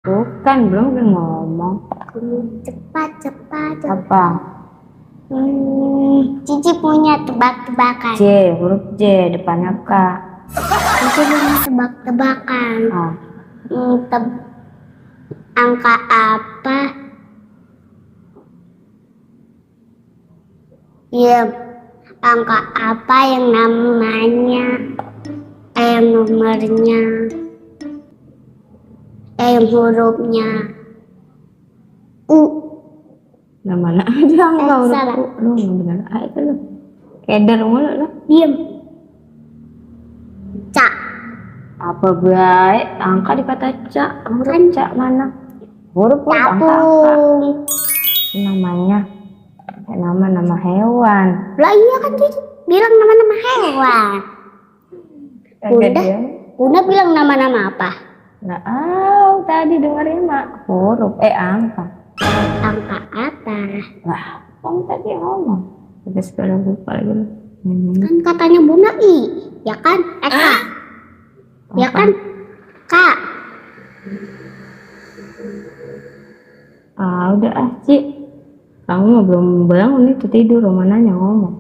Bukan, belum ngomong. Cepat. Apa? Cici punya tebak-tebakan. J, huruf J, depannya K. Cici punya tebak-tebakan. Ah, Angka apa? Iya, angka apa yang namanya, yang nomornya, yang hurufnya U. nah mana aja angka huruf salah. U. Lu bener aja lu. Keder mulu lu. Diem. Cak. Apa baik? Angka dikata cak. Huruf Kan cak mana? Huruf angka apa? capung. Namanya kayak nama hewan. Lah iya kan Cici bilang nama-nama hewan. Kagak dia. Bunda bilang nama-nama apa? Nggak tadi dengerin mak huruf angka. Angka apa? Lah, kamu tadi ngomong. Udah sekarang lupa lagi. Kan katanya Bunda I, ya kan? K. Ya kan? K. Udah Ci. Kamu mah belum bangun nih, tidur, mananya ngomong.